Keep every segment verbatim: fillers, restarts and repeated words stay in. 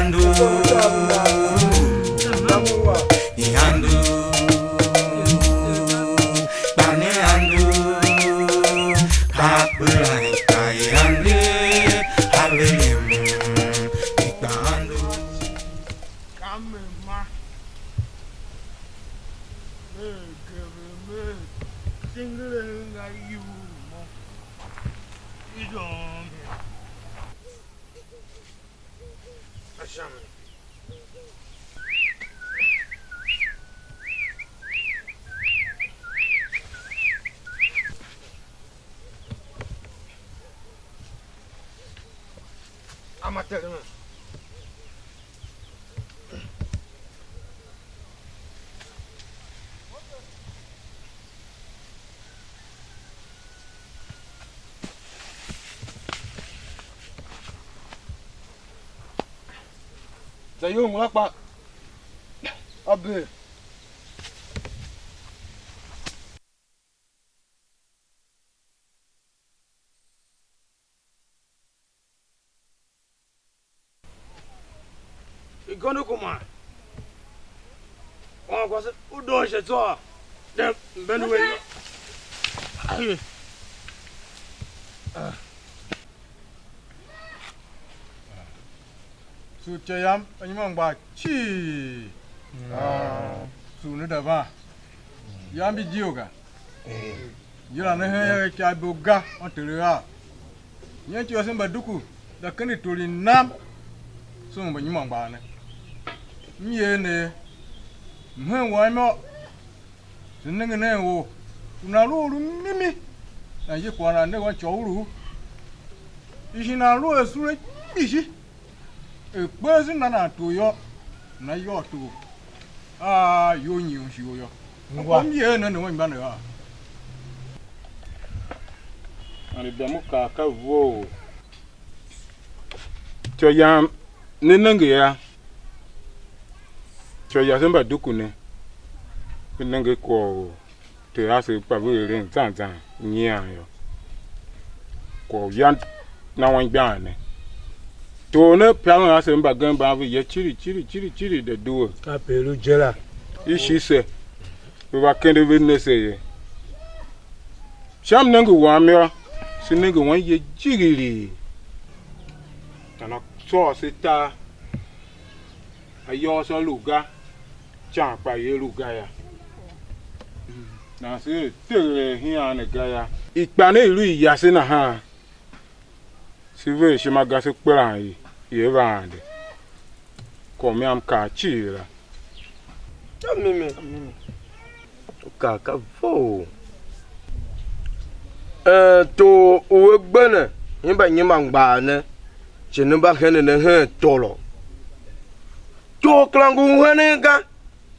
Iandu, iandu, kpa ne andu, kapela ka iandu, ave yem, ikpa andu. Ka me ma, me gebe me singile nga yu mo. I doo mi. Za yum ngula kpa a bee. Igondo kuma. Wan kwase u doo she tsô. Dem mben we. Aye. Sugh ityô yam, anyom a ngbar cii. Sugh ne da van. Yam mbi doo ga. Yila ne hen ya ikyav bo ga, on tere a. Nyen ityô se mba duku, da ken itoli nam, sugh mbanyom a ngbar ne. M yer ne, mhen wam imô, se nenge nen or u nan lu or u mimi, nan ye kwagh nan ne wan côghuru. Ishi nan lu a sule kpishi, er kper se na nan tor yô, nana yôô tor a iyol nyiun shighe yô. Ngwa. Akwa m yer ne ne wan imba ne a. Man i bem u kaa ka vough. Ityô yam, ne nenge a, ityô yase mba duku ne, ne nenge kwagh u Ter ase kpa ve eren zan zan nyian yô. Kwagh u ya na anmgbian ne. Tor ne pyaven ase mbagenev mban ve ye ciri ciri ciri ciri de due. Kape lu je la. I shi se, ve va kende ve ne se ye. Sha mnenge wam yô, se nenge wan ye jighilii. Nana sôr se tar, ayôôso a lu ga, ican kpa ia lu ga yô. Nahan se er tegher hian ne ga yô. Ikpa ne i lu i yase nahan, se ver ishima ga se kperan i, i a va ande. Kwagh u mia m kaa cii la. Ka mimi. U kaa ka vough. Eh, tor u a gbe ne, himba nyima mgbaa ne, shi ne mba henen ne hen tôrô. Tor kera ngu u henen ga,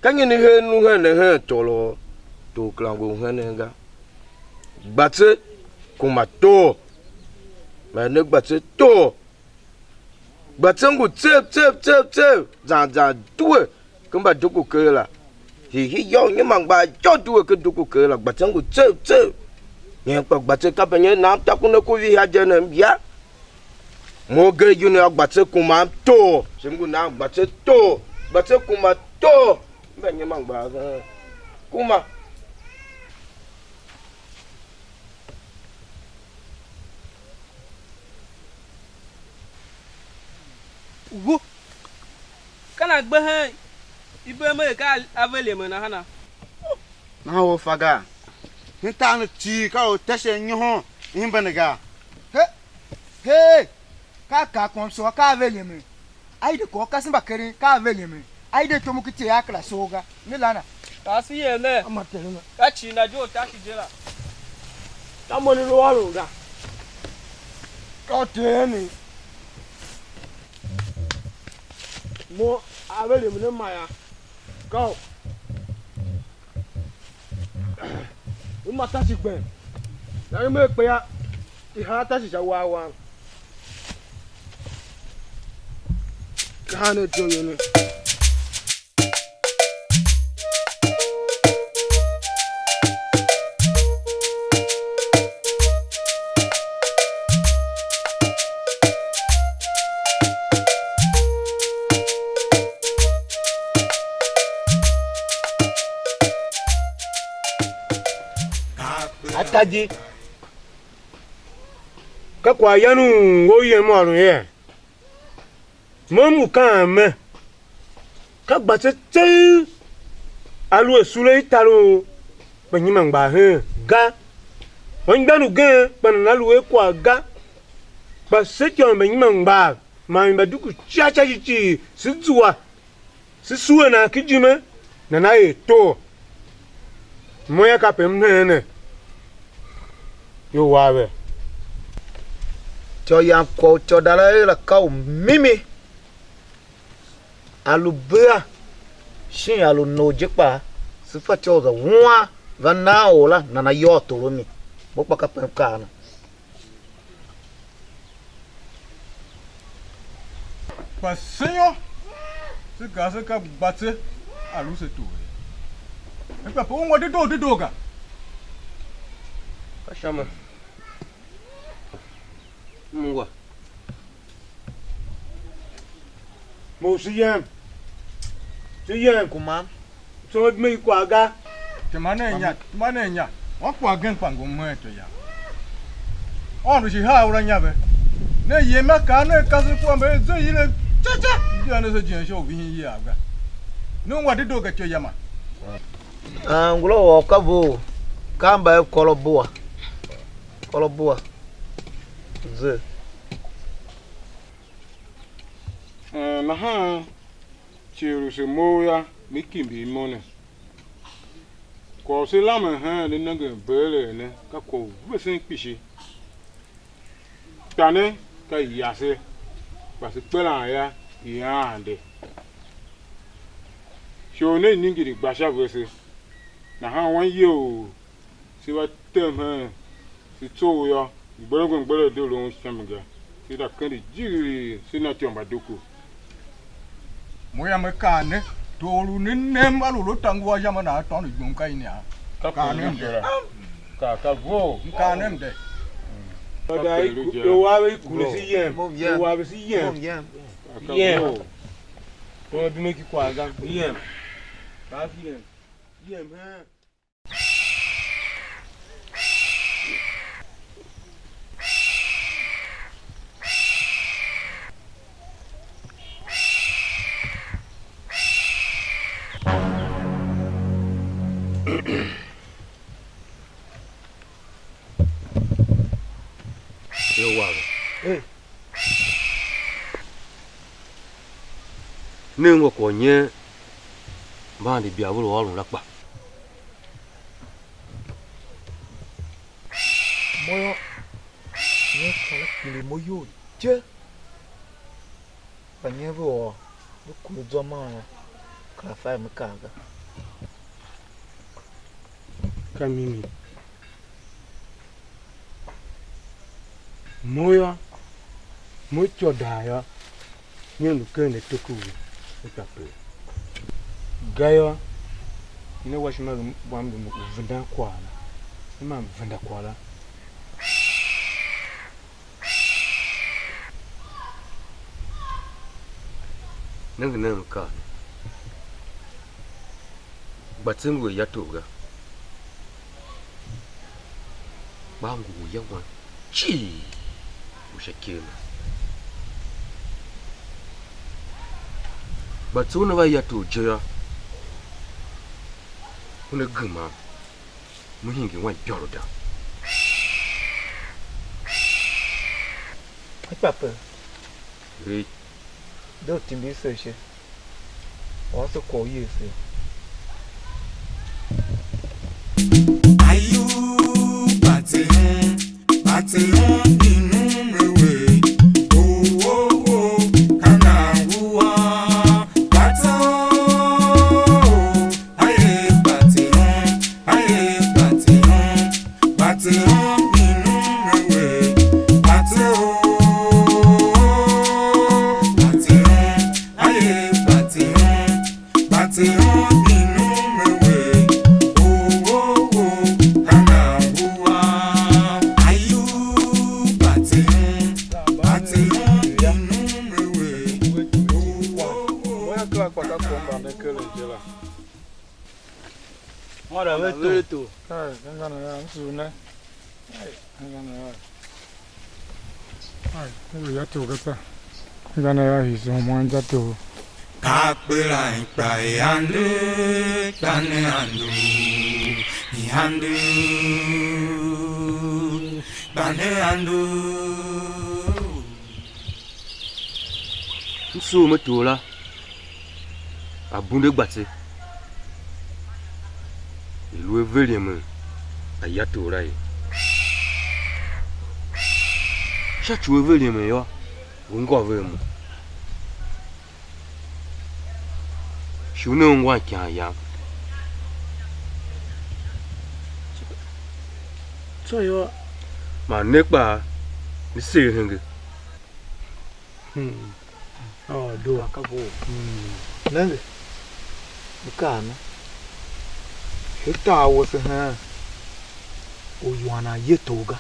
ka nyi ne hen u henen hen tôrô? Tor kera ngu u henen ga. Gba tse, kuma tor. Man ne gba tse tor. Gba tse ngu tsev, tsev, tsev, tsev, zan zan due ken mbadukukev la. Hiihii yô, u nyima mgbaa yô, due ken dukukev la, gba tse ngu tsev, tsev. Nyen kpa gba tse kape nyen nan taku ne ku vihi a je ne m ya. Mo ugen iyol ne yô, gba tse kuma m tor. Shi m ngu nan gba tse tor, gba tse kuma tor. Mba nyima mgbaa ve. Kuma. Wu, ka nan gbe hen iber mer ka a ve lyemen nahana? Nahan u fa gaa? Hen tar ne cii ka u te sha nyohon i hembe ne gaa? He, hee, ka a kar kwamso a ka a ve lyemen. A hide kwagh u kasen mbakeren, ka a ve lyemen. A hide tom u ki Ter a kera soo ga. Ne lana. Ka se yem ner. A ma Ter ne. Ka cii na je u tashi je la. Ka mo ne lu ôron ga. Ka u Ter ne. Mo a ve lyemen a ma ya. Ka u. U ma tashi gbem. Nahan i mer kpe yô, i haa tashi sha war wam. Ka ne doo ye ne. Taji, ka kwaghyan u we u yem ôron ye? Mo m ngu kaan me, ka gba tse tseegh, aluer sule i tar u mbanyiman mgbaa heen ga, anmgbian ugen kpa nana lu a kwagh ga, kpa se ityô mbanyiman mgbaa man mbaduku ca ca cii cii, se zua, se sue nan ken ijime, nana er tor. Mo yô, kape m heen ne, ior wa ve. Ityô yam kwagh u ityôdara er la ka u mimi, a lu bea, shin a lu nor je kpaa, se fatyô u za wuan, va nan or la, nana yôô tor a mi. Mo kpa kape m kaa ne. Kpa se yô, se kaa se ka gba tse a lu se tor ye. Kpa pe ungwa dedoo dedoo ga. Ka sha mi. M ungwa. Mo u se yem. Se yem. Kumam. Tsô me i kwagh ga. Tema nen inya, tema nen inya. Wan kwagh gen kpa ngum hen ityô yam. Aôndo shi haa ura inya ve. Ne yem a kaa ne kasev kua mbe ze yile ca ca. Di ane se jighjigh sha u vihin iyiav ga. Ne ungwa dedoo ga ityô yama. Ah, ngula u ôr ka vough, ka mba er kôr abua. Kôr abua. Ze. Eh, nahan cii u se mough yô, me kimbir imo ne. Kwagh u se lamen heen ne nengen beelegh ne, ka kwagh u vesen kpishi. Kpa ne ka yase, kpa se kperan yô, i ande. Shor ne i ningir i gba sha vese. Nahan wan you u se va tem hen se tsough yô, mgberegem mgberegem de lu un sha mi ga. Se za kende jighilii, se na ityô mbaduku. Mo yam, me kaa ne, tor u ne nem a lu lu ta ngu a sha ma nan tôndo igbum ka inian. Ka kaa nem de. Ka, ka vough. M kaa nem de. Ior wa ve i kure se yem. Ior wa ve se yem. Ka, ka vough. Mo bime ki kwagh ga. Yem. Ka yem. Yem hen. Ye wang. Hey. Ne ungwa kwagh u nyen mbahandi bia ve lu ôron la kpa? Mo yô, nyen kar a kpiligh mo iyol je, kpa nyen ve ôr, ve kure zwa maa yô, kera fa er me kaa ga. Ka mimi. Mo yô, mo ityôdagh yô, nyi m lu ken ato ku we, me kape? Gayô, nyi ne wa ishima wam lu u vendan kwagh la, ne ma m venda kwagh la. Nenge nen mkaa ne. Gba tse ngu a ya tou ga, kpa ngu u ya wan cii u sha ikev na. Gba tse una va ya tou je yô, una gema, mo hingir wan ibyôroda. Akpape. Hey. De u timbir se ishe. Ôr se kwagh u yer se. Ayu, batehon, batehon, inum ewe. Oh, oh, oh, kana wua. Batehon, aye, batehon, aye, batehon. Batehon, inum ewe. Batehon, batehon, aye, batehon. Batehon, inum ewe. Oh, oh, oh, kana wua. Ayu, batehon, batehon, inum ewe. Oh, oh, oh. Mo ya kera kpa ka kom mba ne keren je la. Mwana wetu. Kai, ngana ya, msuru ne. Ai, u ya tor ga tsô. Nga na ya hii zon mwan za tor. Akpela ikpa i ande, ikpa ne ande, i ande, ikpa ne ande. M sugh me tor la, a bunde gba tse, i lu a ve ryemen a ya tor la ye. Sha ci u a ve ryemen yô, ngu ngô ve a mo, shi u ne ungwan ikan yam. Tsô yô, man ne kpaa, ne seer henge. Hmm. Oh, doo. Ka vough. Hmm. Nenge, m kaa ne, se tar wese hen u Yuan a ye tor ga.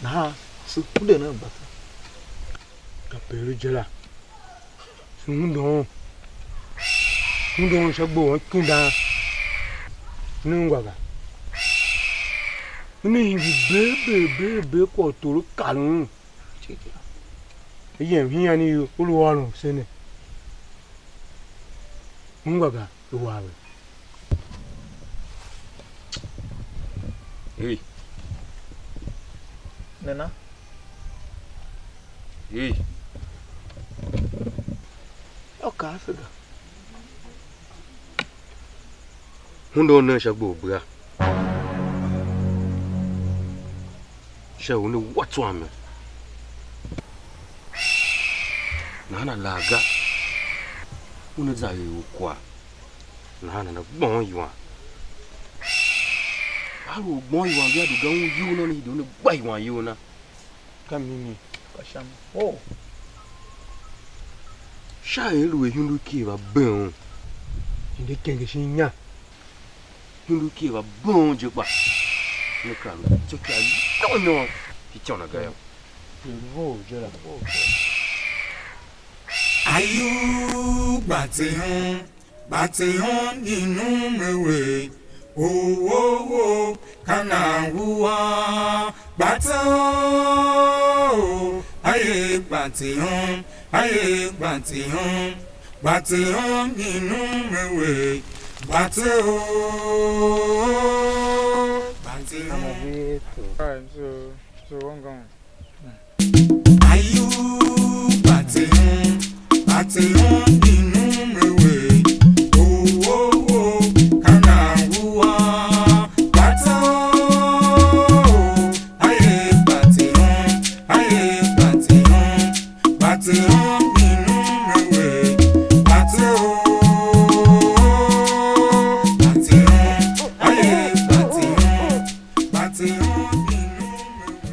Nahan se kunde nen gba tsô. Kape lu je la. Se undon, undon sha gbo u ikundan. Ne ungwa ga. Una hingir bee bee bee bee kwagh u tor u karen un. Yem hian ior u lu ôron se ne. Ungwa ga, lu wa ve. Hey. Nana? Hey. Yô, kaa se ga. Hundon nen sha gbo u bea, sha u ne wa tswam yô. Nahan a lar ga, una za er u kwagh, nahan nana gbôghon iwan. A lu u gbôghon iwan vea du ga, un iyol na, una hide una gba iwan iyol na. Ka mimi. Ka sha mi. Oh. Sha er lu er ihundu ki va bee un. Hide kenge shin inya. Ihundu ki va bee un je kpa, ne kera lu ityô ki a nyôr nyôr ki ityô na ga yô. Vough je la, vough je. Ayugh gba tse hon. Gba tse hon ngi num a we, oh, oh, oh, ka nan wua. Gba tse, oh, aye gba tse hon, aye gba tse hon, gba tse hon ngi num a we, gba tse, oh, gba tse hon. Alright, so, so one going. Ayu, bate hon, bate hon, inum ewe. Oh, oh, oh, kana wua. Bate oh, aye, bate hon, aye, bate hon, bate hon, inum ewe. Bate oh, bate hon, aye, bate hon, bate hon, inum ewe.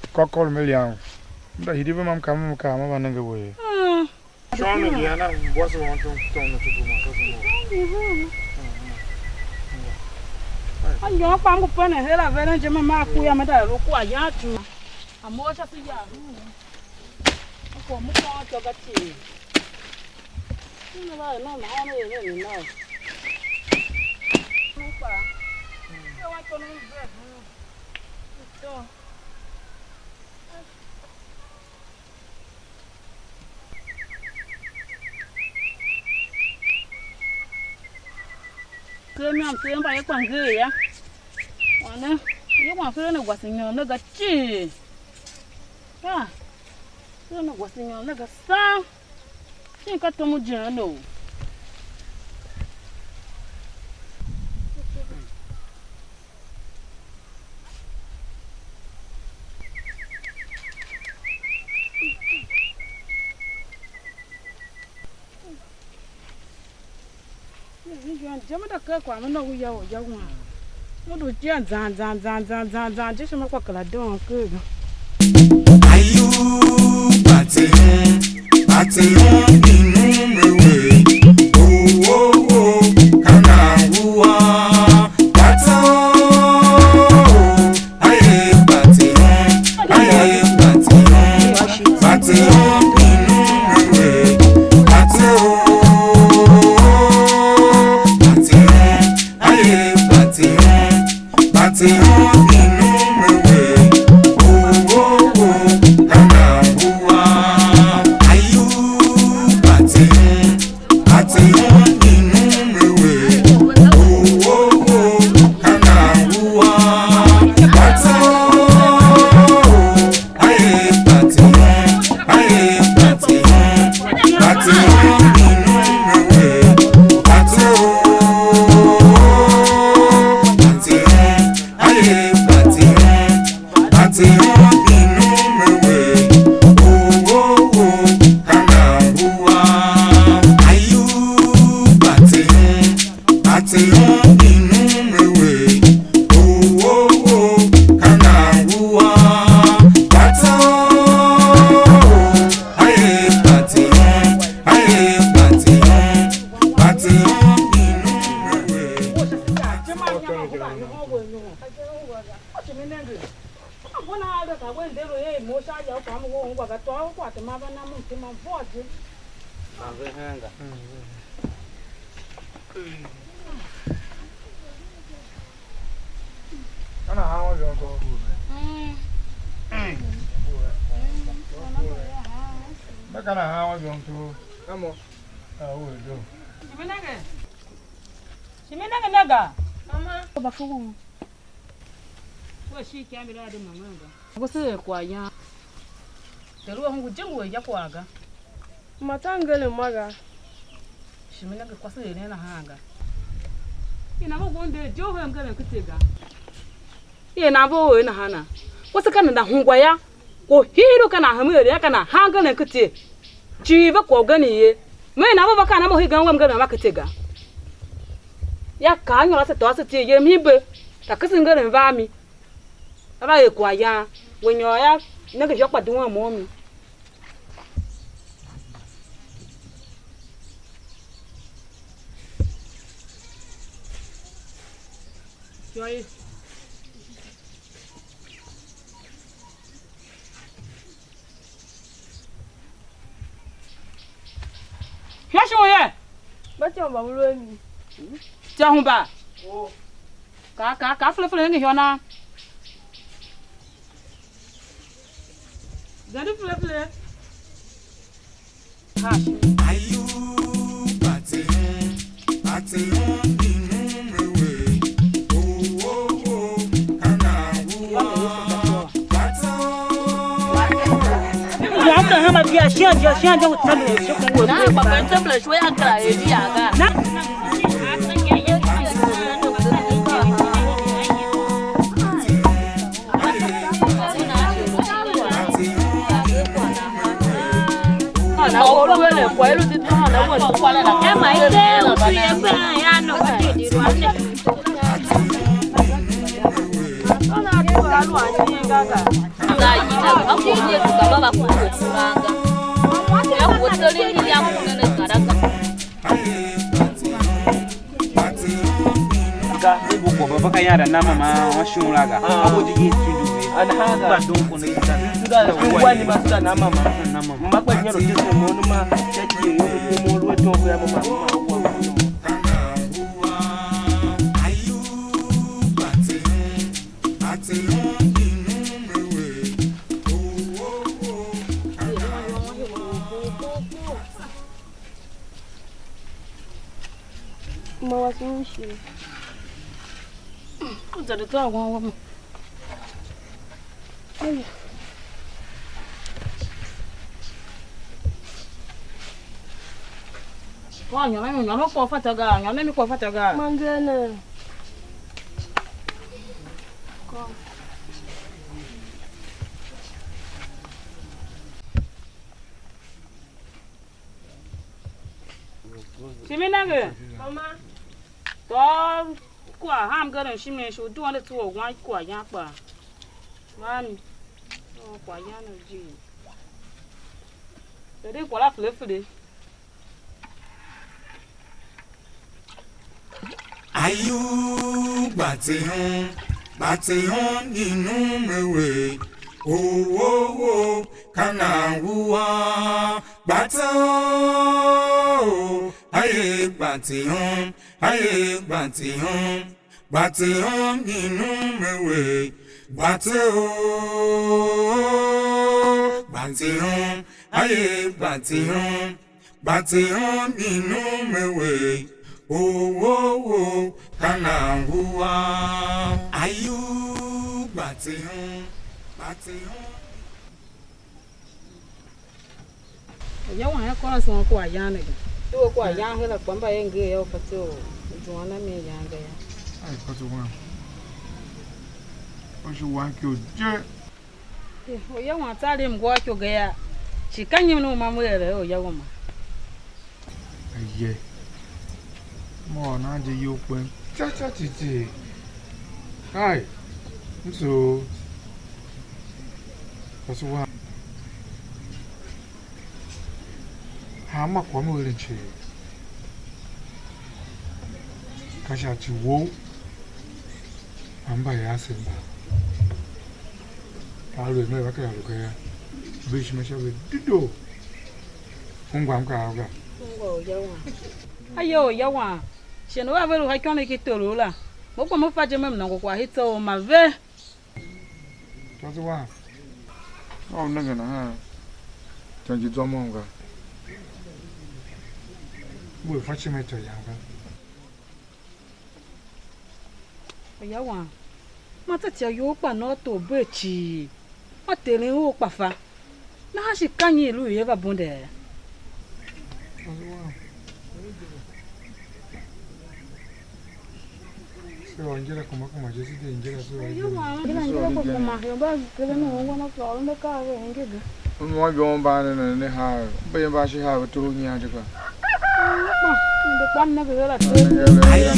Kôkôr me lian. M da hidi ve ma m kaa, m kaa, ma va nenge we. Shon ne ngi ana mboase wan tom tom ne tuku ma, so mo. Anjô kpa ngu pene her a veren je, me maa ku ya, me da lu ku a yan tu. A mo sha si ya. Ko mo ko to ga ti. Una va er nan nahan er nen i nôô. Una kpaa. Ke wan tônon mve. Tôô. Tseem yam, tseem mba ye kpa ngee ya. Wan ne, ye wan fere ne gwase nyôr ne ga cii. Ah, fere ne gwase nyôr ne ga sam. Shin ka tom u jeen ou? Ijian je me da ker kwagh me nôngo ya u ya wan. Me du jian zan zan zan zan zan zan je shima kpa kera doon ker ga. Ayu, bate hon, bate hon, inum ewe. Oh, oh, oh, kana ua, bate hon, aye, bate hon, aye, bate hon, bate hon, inum ewe, bate hon, bate hon, aye, bate hon. Bate hon inum ewe, oh, oh, oh, kana ua. Ayu, bate hon, bate hon inum ewe, oh, oh, oh, kana ua. Bate hon, aye, bate hon, aye, bate hon, bate hon inum ewe, bate hon, bate hon, aye, bate hon, bate hon inum ewe, oh, oh, oh, kana ua. Ayu, bate hon, bate hon inum ewe, oh, oh, oh, kana ua. Bate hon, aye, bate hon, aye, bate hon, bate hon inum ewe. Mbo na a ve ka wen de lu er mo sha ya u ka mo wo ungwa ga, tôô u kwagh tema va na mo mtema vôô je. Van ve henga. Ka nahan wan zon ko. Mm. Mm. Mba ka nahan wan zon tu. Ka mo. Ah, we do. Shi me nenge. Shi me nenge ne ga. Mama. Ba fu won. Wea shin ikyam i ra de mangan ga. Ngu se er kwaghyan. Ter u a hungwa jimbo er ya kwagh ga. Ma ta ngeren ma ga. Shi me nenge kwase eren nahan ga. I na ve won der je u hen mngerem ken te ga. I na ve u er nahana. Kwase ka nana hungwa ya. Kwagh u hiihii u ka nan hemen eren ya ka nan han mngerem ken te. Cii ve kwagh ugen ye. Me na ve va kaan a mo hegen wem mngerem ma ken te ga. Ya kaa nyôr ase tôô ase tie yem himbe, ka kese mngerem va a mi. A va er kwaghyan, we nyôr yô, nenge shô kpa duen mo a mi. Yô, ye. Hia shon ye? Mba tyômba u lu a mi. Tyômba. Ka, ka, ka fele fele nenge ihô na. Zende fele fele. Ayu, bate hon, bate hon inum ewe. Oh, oh, oh, kana ua. Bate hon. Wa Abraham a bia shan je, shan je u tsa lu. Na, papa, table shwe ya kara area ga. Na. Ga, ngu kwagh mba ka yanda na mama wa shon la ga. A wo di yin tundu ve. Anahan ga. Gba don kono i ta. Suda, wani ma suda na mama. Na mama. Ma gba nyalo ke so mo no ma. Ke ki mo mo lu to ko ya mama. Mama ko. Ma wase u shi. U za de tôô wan wam. Wa nyôr a mi, nyôr a mi kwagh fatyô ga, nyôr a mi kwagh fatyô ga. Ma ngeen ne. Shi mi nenge. Mama. Tôô kwagh ham geren shimin shi u duen a tsuwe u wan kwagh yan kpaa. Mami. Tôô kwagh yan u ijir. Eren kwagh la fele fele. Ayuu, gba tse hon, gba tse hon, ngi num a we. Oh, oh, oh, ka nan wu a, gba tse, oh, aye, gba tse hon, aye, gba tse hon, gba tse hon, ngi num a we, gba tse, oh, gba tse hon, aye, gba tse hon, gba tse hon, ngi num a we, oh, oh, oh, ka nan wu a, ayuu, gba tse hon, gba tse hon. Uya wan ya kôron se wan kwagh yan ne ga. Due kwagh yan her a kpa mba er nger yô, u fatyô u zuan a mi yan ga yô. Ai, kwase wam. U shi wan ki u je. Eh, uya wan tsa lim ngwa ki u ga yô. Shi ka nyi u ma m er uya wama? Aye. Mo ôr nan je iyol kpen ca ca titi. Kai, m soo. Kwase wam. Hanma kwagh m eren cii, ka sha ci wou man mbayev asev mba. Aluer mea va kera lu ga yô, ver ishima sha ve dedoo. Ungwa m kaa ga. Ungwa u yawan. Aye u yawan. Shighe u a ver u sha ikônough ki torough la, mo gba mo fa je, me m nôngo kwagh hii tsa u ma ve. Kwase wam, ka u nenge nahan, ityô ngi zômon ga. Ngu a fa ishima ityô yam ga. Uya wam, ma tsa ityô you kpa nôô tor bee cii, ma teren u kpa fa. Nahan shi ka nyi i lu u i va bunde? Se ôr ngila kuma kuma je, se de ngila se ôr ngila. Ngila ngila kuma kuma, yô, mba keren u ungwan a kwagh u mbe ka ve enge ga. Mba yom mban ne ne ne ha, mba yom mban shi ha ve turu nyian je ka. Mba kpa mne ve la te. Ayo,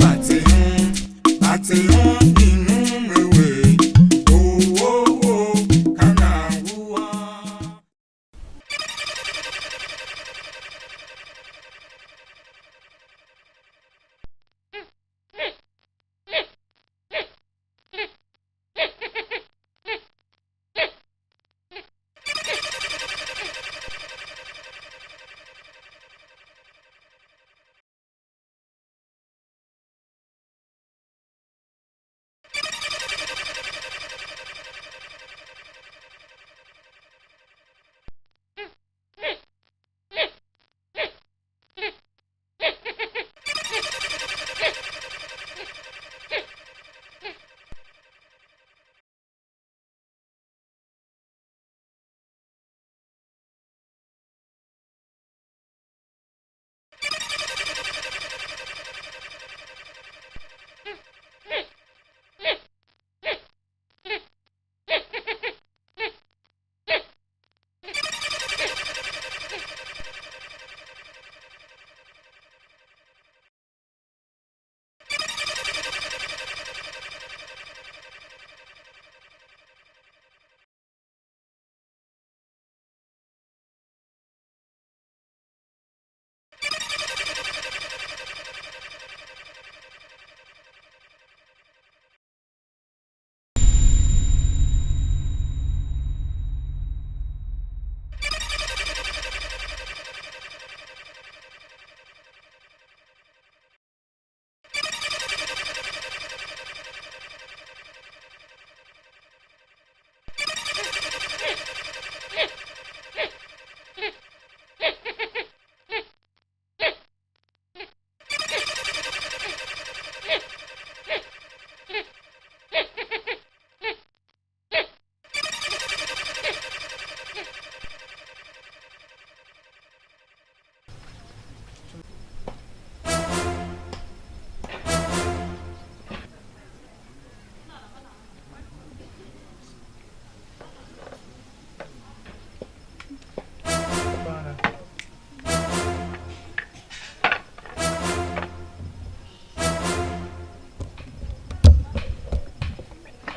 batihon, batihon, inum ewe. Oh, oh, oh, kana ua.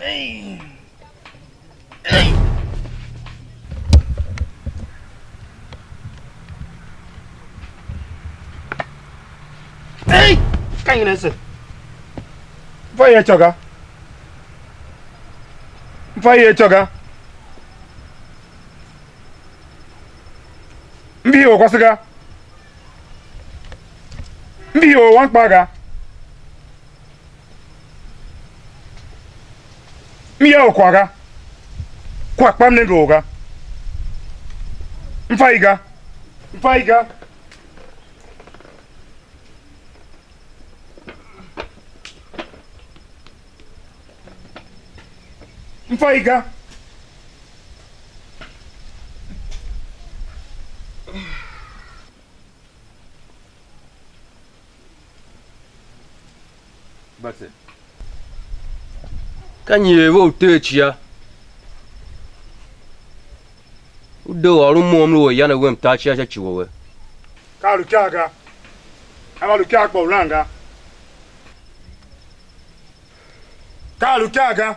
Ei! Ei! Ka nyi ne se? M fa ye ityô ga. M fa ye ityô ga. M vihi or kwase ga. M vihi or wan kpaa ga. M ya u kwagh ga. Kwagh kpa m nenge u ga. M fa i ga. M fa i ga. M fa i ga. But, uh, ka nyi er ve uter cia? U de u ôron mo, m lu oryan a we mtar cia sha ci we we. Ka a lu ikav ga. A va lu ikav kpa u lan ga. Ka a lu ikav ga.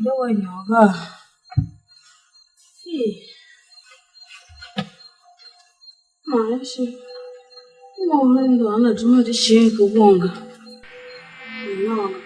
Aluer nyôr ga. Hii. Man shi, mo hen doo ana jima di shin ku wonga. Nyôr ga.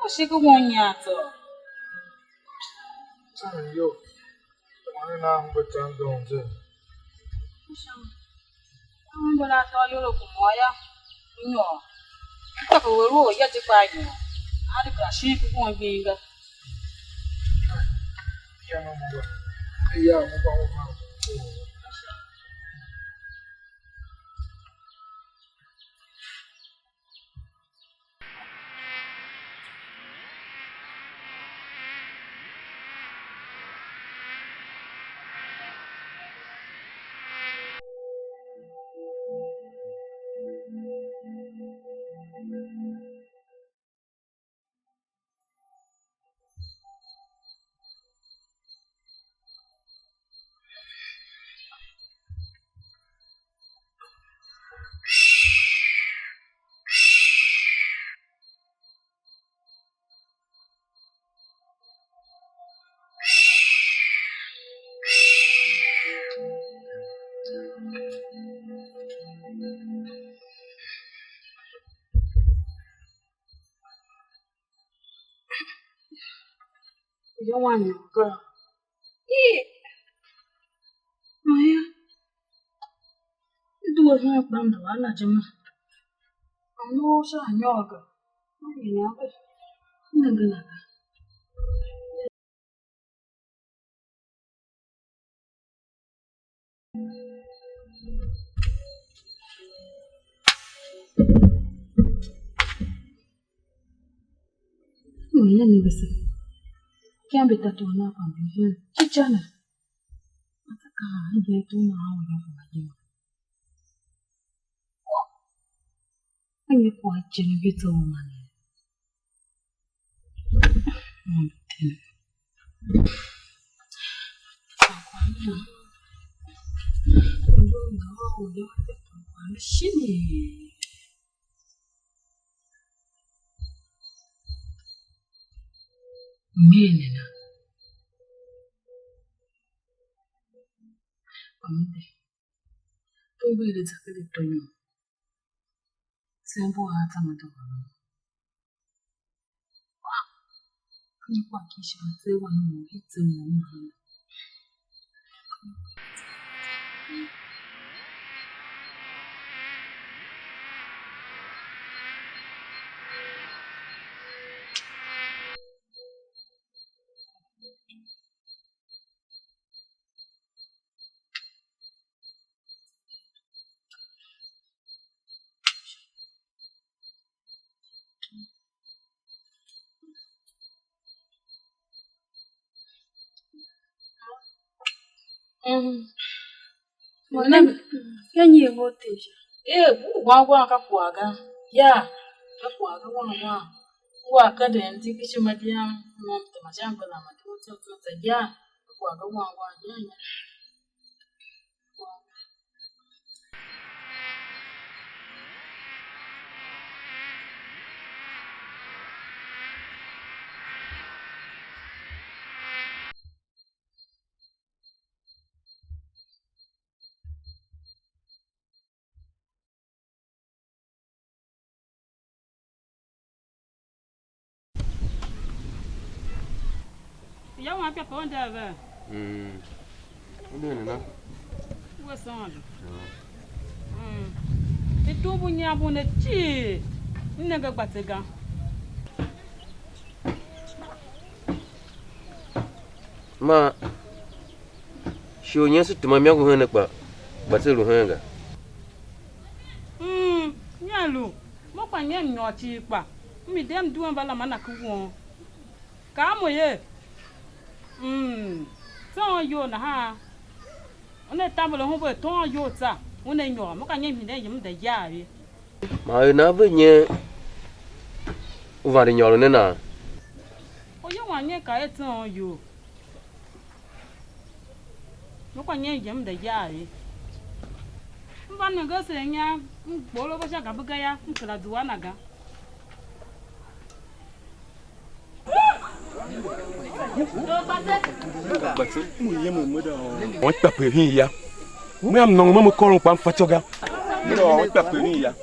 U shi ku won nyian tsô? Tsung iyol, man i nan hembe tam doo je. Ahembe la atô iyol a kuma yô, u nyôr. M kape we lu orya je kpaa nyôr. A di kera shin ku won gbing ga. Ya na mo ba. Ya mo ba mo ba. Yowan nyôr ga. Ii, Maria, i due hen kpa m lu a na je ma. M lu sha anyôr ga. M nenge a ve. M nenge na ga. Mwen ne nenge se. Ikyambe i tator nan kpa mbi hen. Cica ne. Ata ka hegen tor nan a u yôngo ma yem. Ka nyi kwagh a icen u hitsa u ma ne? Aôndo Ter. Shinii. Mene na. Amde. Tumbe ile zakele tonyo. Sembo a tsama tonyo. Ni kwa kishi ma tse wan mo, i tse mo ma. Mm. Mo ne, ka nyi mo te sha? Eh, u wan wan ka kwagh ga. Ya, ka kwagh ga wan wan. Ngu a kenden di kishima diam, mo m tema sha mbala ma di mo tso tso tsa ya. Ka kwagh ga wan wan ya ya. Ya wan pya pe u nda ve. Mm. U de ne na? We sôndo. Mm. I tumbu nyambun ne cii, m nenge gbatse ga. Ma shi u nyen se tema imôngo hen ne kpa, kpa se lu hen ga. Mm, nyen lu, mo kpa nyen m nyôr cii kpa, m i de m due mba Lamanaki won. Kaa mo er, mm, tsôôn iyol nahan, una tamber ahumbe a tôôn iyol tsa, una nyôr, mo ka nyen m hiden yem m de yar ye. Man er nan ve nyen u vande nyôron ne nan? Oya wam nyen ka er tsôôn iyol. Me kwa nyen je m de yar ye. M va nenge ase inyam, m gbolo va sha gambe ga yô, m kera zua a na ga. Wan kpa pe hin ya. Me am nôngo me, me kôron kpa m fatyô ga. Me ôr wan kpa pe hin ya.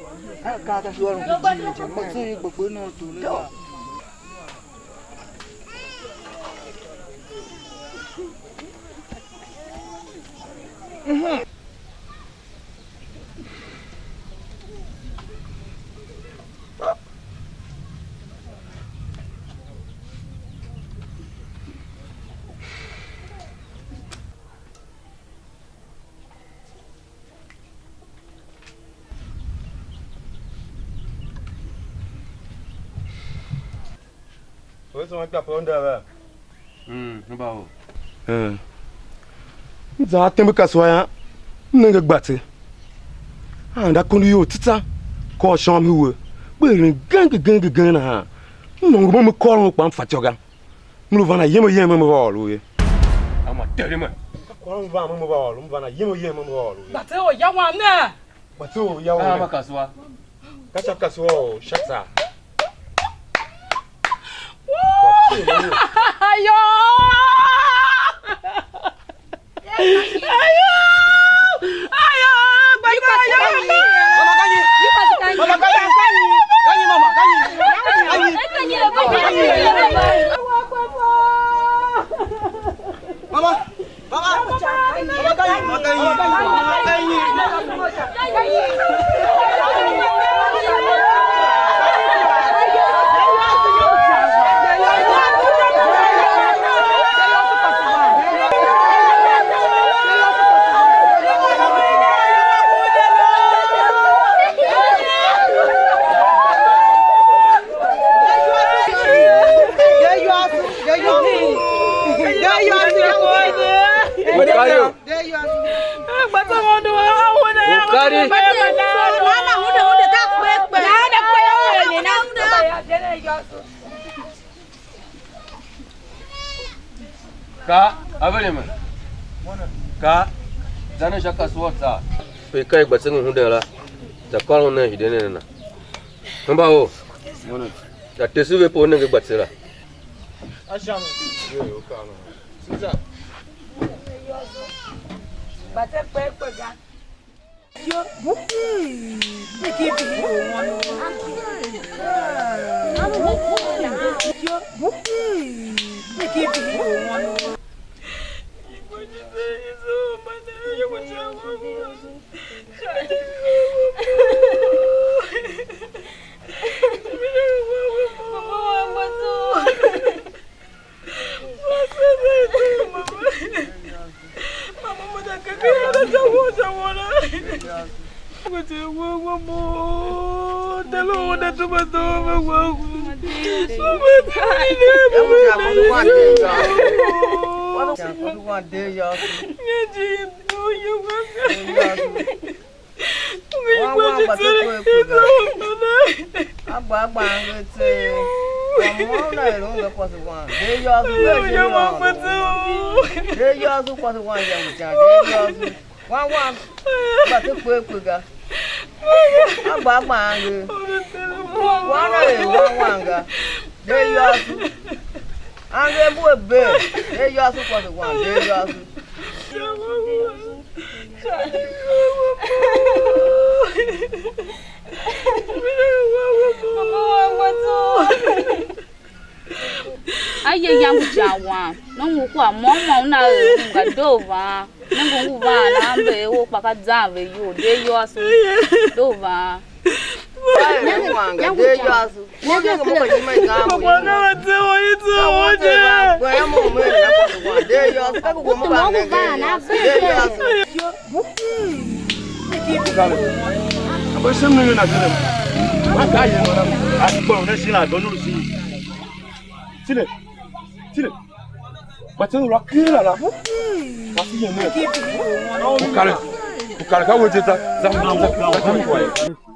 Or se wan ikpa pe u nda vea? Mm, hemba or. Eh. M za a tembe kasua yô, m nenge gbatse. A enda akondo iyol tsitsa, kôr shôm i we, gbe eren genge genge genge nahan. M nôngo mo, me kôron u kpa m fatyô ga. M lu van ayem ayem, me va ôr u ye. A ma tere me. Ka kwagh u m van mo, me va ôr u, m van ayem ayem, me va ôr u ye. Gbatse u ya wam ne. Gbatse u ya wam ne. Ka sha kasua u sha tsaa. Ayo! Ayo! Ayo! Gbatse u ya wam ne. Mama, kanyi? Mama, kanyi? Kanyi, mama, kanyi? Kanyi? Kanyi? Mama, mama, mama, kanyi? Mama, kanyi? Mama, kanyi? Ukari. Ka, a ve ne me. Ka, za nen sha kasua tsaa. Pe ka i gba tsengen hunden la. Za kôr un nen hide nen a na. Hemba o. Za tese ve pe u nenge gba tse la. Gba tse kpe kpe ga. Yo. Biki biki o wan. Yo. Biki biki o wan. Wan wam gba tse kpe kpe ga. A gba a gba angev tseegh. Kwagh môm una er un ga kwase wam. De yôôso vea je ne Aôndo. De yôôso kwase wam ya u ican. De yôôso. Wan wam gba tse kpe kpe ga. A gba a gba angev. Kwagh una er wan wam ga. De yôôso. Angev mbu a bee. De yôôso kwase wam. De yôôso. A ye yange u ican wam, nongo u kwagh môm môm una er un ga, doo van. Nenge u van, nahan mbe er we kpa ka zan ve iyol, de yôôso, doo van. Ka er ve wanga, de yôôso. Mo nenge mo ka yima i zan mo iyol. Ka wo te va gbe mo me na ko wa, de yôôso. Ka ko mo ba nenge, de yôôso. Abo shem ne na gele. Wa ka ye no na. A gbo ne shi na do nu shi. Tine. Tine. Gba tsen u la kera la. Kasi ye ne. U kare. U kare ka we je za. Za. Za.